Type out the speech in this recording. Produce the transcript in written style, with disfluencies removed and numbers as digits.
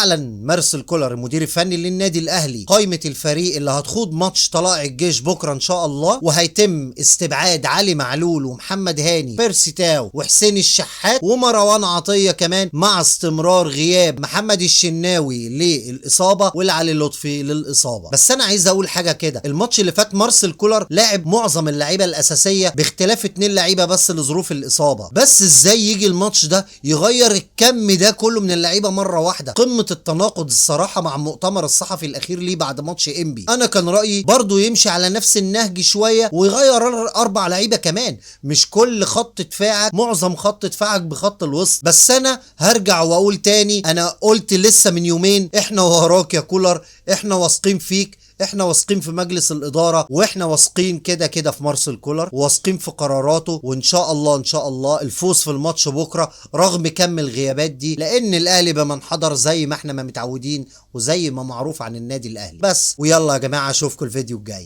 اعلن مارسيل كولر المدير الفني للنادي الاهلي قائمة الفريق اللي هتخوض ماتش طلائع الجيش بكره ان شاء الله، وهيتم استبعاد علي معلول ومحمد هاني، بيرسي تاو وحسين الشحات ومروان عطية كمان، مع استمرار غياب محمد الشناوي للاصابة والعلي لطفي للاصابة. بس انا عايز اقول حاجة كده، الماتش اللي فات مارسيل كولر لعب معظم اللعيبة الاساسية باختلاف 2 لعيبة بس لظروف الاصابة، بس ازاي يجي الماتش ده يغير الكم ده كله من اللعيبة مرة واحدة؟ قمة التناقض الصراحة مع المؤتمر الصحفي الاخير ليه بعد ماتش انبي. انا كان رايي برضو يمشي على نفس النهج شوية ويغير 4 لعيبة كمان، مش كل خط دفاعك، معظم خط دفاعك بخط الوسط. بس انا هرجع واقول تاني، انا قلت لسه من يومين، احنا وراك يا كولر، احنا واثقين فيك، احنا واثقين في مجلس الإدارة، واحنا واثقين كده كده في مارسيل كولر، واثقين في قراراته، وان شاء الله ان شاء الله الفوز في الماتش بكرة رغم كم الغيابات دي، لان الاهلي بمن حضر زي ما احنا ما متعودين وزي ما معروف عن النادي الاهلي. بس ويلا يا جماعة اشوفكم الفيديو الجاي.